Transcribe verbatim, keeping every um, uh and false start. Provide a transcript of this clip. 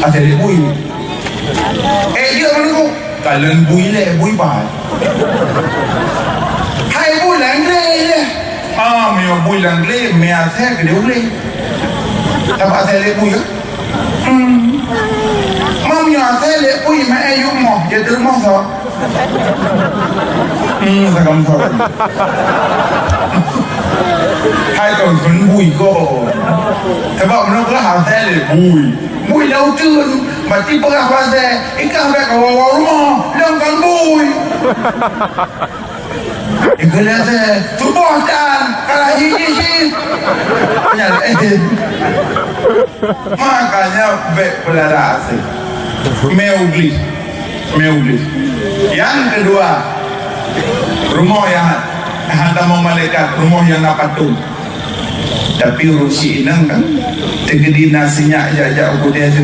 Asèe lé bui. Eh, jeuet meununggu. Kalon bui lé, bui bai. Hai bui lam glé lé. Ah, meunyoe bui lam glé, mé asèe keudéh u glé. Tapi asèe lé bui, ya? Hmm. Meunyoe asèe lé bui, mé eh yue moh, jeuet rumoh soe? Hmm, sagam soe. Hai kon, kon bui ko. Sebab meunyoe beulah asèe lé bui. Bui lam uteuen, mati peurah pasai, ikah bèk kawa-wa rumoh, lôn kon bui. Ikah lheueh asèe, suboh tan, kalah jih-jih. Nyan, eh. Makanya bèk peulara asèe. Mé u glé. Mé u glé. Nyang keudua, rumoh nyang han tamong malaikat, rumoh nyang na patong. Tapi ureueng si inong kan, teukeudi na sinyak jak-jak u keudè